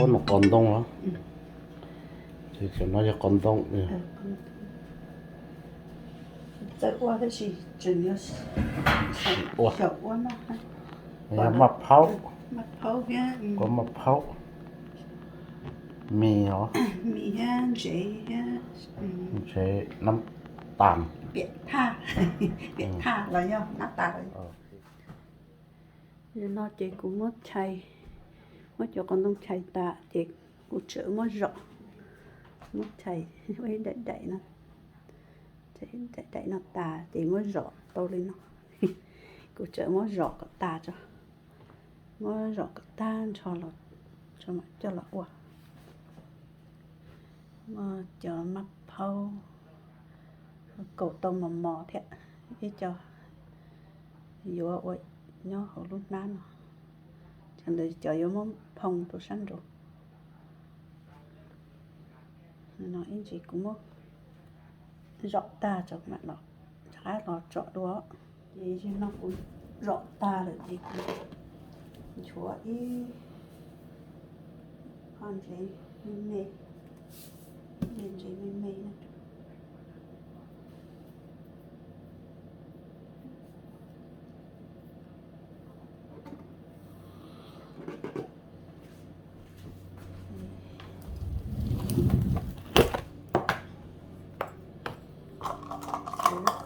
Ua no qos ntoo los? Ces cov no yog qos ntoo. Txawj ua tab sis tseem xyaum ua no. Yog maj phaub, maj phaub thiab, ua maj phaub, mis os, mis thiab ntsev thiab, ntsev, nab tas, piam thaj, piam thaj los yog nab tas los. Yog no ces kuv muab chais, muab cov qos ntoo chais tas ces kuv tseem muab zom, muab chais ua ib daim daim no, daim daim no tas ces muab zom tau li no. Kuv tseem muab zom kom tas tso, muab zom kom tag nrho los coj los ua. Muab cov maj phaub kaum tau mos mos thiab, ib co yuav ua nyob hauv lub hnab no, cov ntawd cov yuav muab phoo rau sab nraud. No ib ntsis kuv muab zom tag tso mam los rov qab los tsom dua. Ces zaum no kuv zom tag lawm ces kuv nchuav ib qho ntsev me me, ntsev me me na.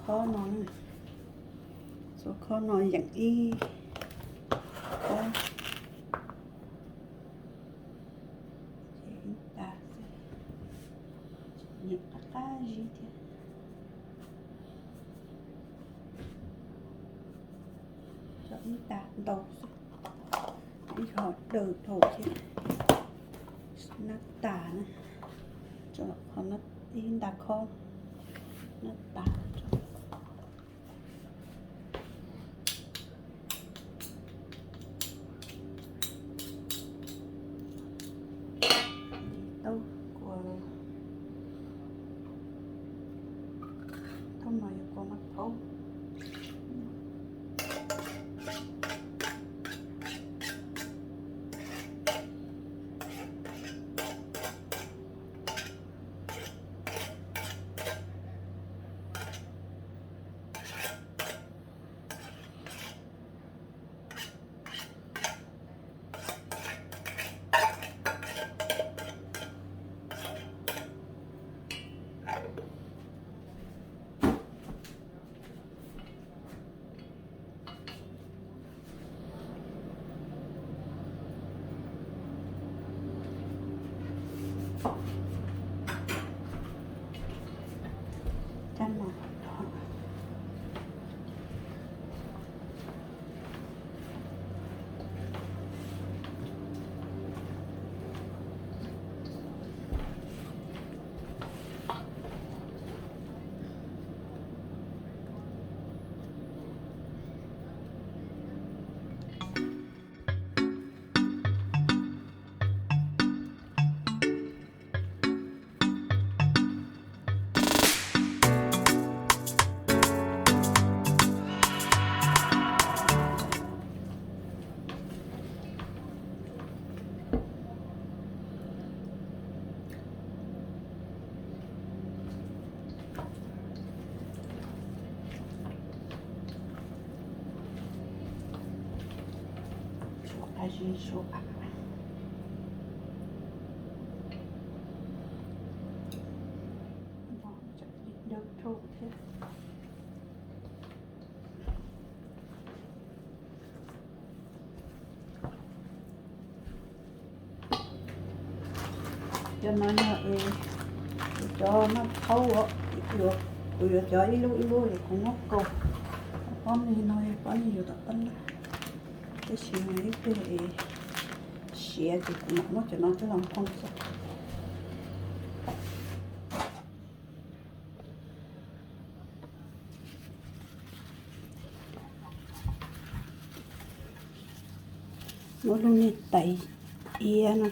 Khob no, xuas khob no yeem ib khob, yeem tas xwb, nyiam qab qab zib thiab. Tso ib nta ntau xwb, ib qho daws dhau thiab, nab tas na, tso qhov ib nta khob nab tas. Taub kua, taub no yog kua maj phaub. Cov no yog kuv cov maj phaub, kuv yuav cov ib lub ib lub es kuv muab kaus. Pob ni no yog pob ni yuav tom qab laj, tab sis mas ib pliag es siav ces kuv mam muab cov no coj los phoo xwb. Muab lub niag tais iav no,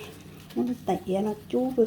muab lub tais iav no cub pw.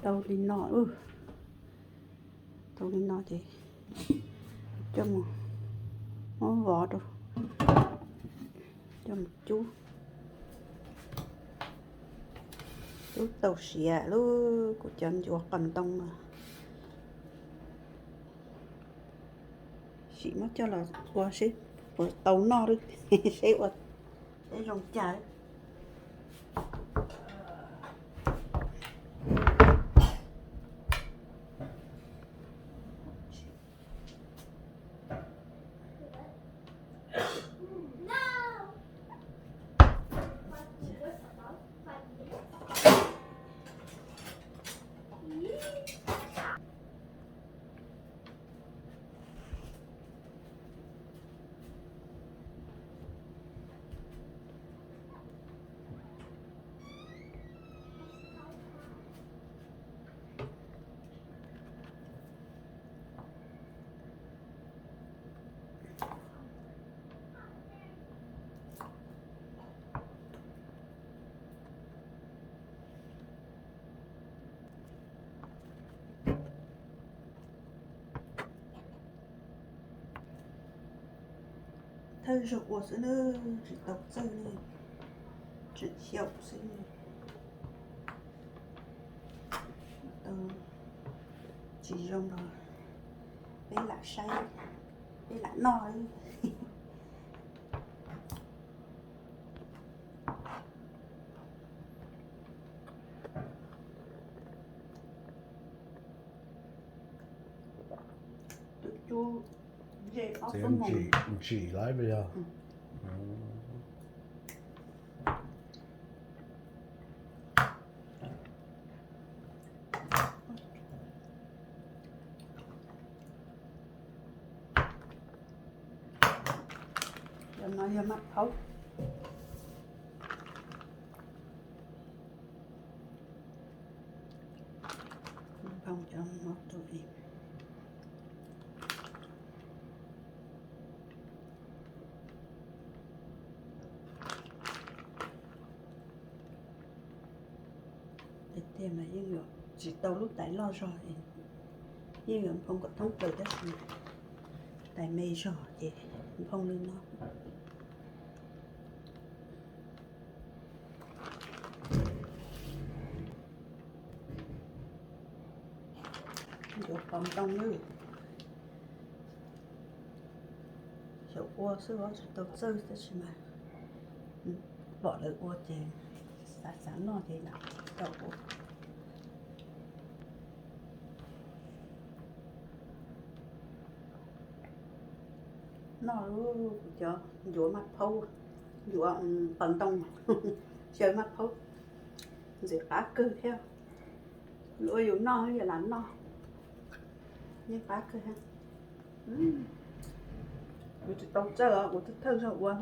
Tau li no, tau li no ces coj mus muab vov rau, coj mus cub, cub tau siav lub kuv cov ncuav qos ntoo no. Sim muab coj los ua seb puas tau noj lawm, seb ua, seb zoo cas. Thawj zaug ua xwb na, tsis tau txawj li, tseem xyaum xwb na. Tau tsis zoo los peb lam saib, peb lam noj. Tus cub ze ob txob moos ntsim lawm yog. Cov no yog maj phaub. Nphoo cov no rau es tiag tiag mas yeej yuav tsis tau lub tais loj zog, yeej yuav nphoo kom thoob plaws tab sis tais me zog ces nphoo li no. Yuav qos ntoo na, xyaum ua xwb los tsis tau txawj tab sis mas pom lawv ua ces xav xav noj ces lam tau ua. Noj lub kuv cov ncuav maj phaub, ncuav qos ntoo, xyaw maj phaub, ntxim qab kawg thiab. Luag ua yus noj yam lam noj, yeej qab kawg thiab. Kuv tsis tau txawj os, kuv thawj zaug ua,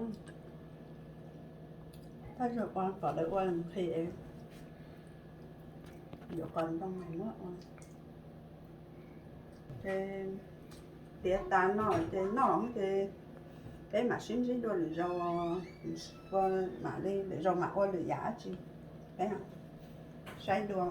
thawj zaug ua pom lawv ua nqhis, yuav qos ntoo muab ua. Ces tiav tas no ces noj ces peb mam sib ntsib dua lwm zaus, ua mam li lwm zaus mam ua lwm yam dab tsi, peb saib dua.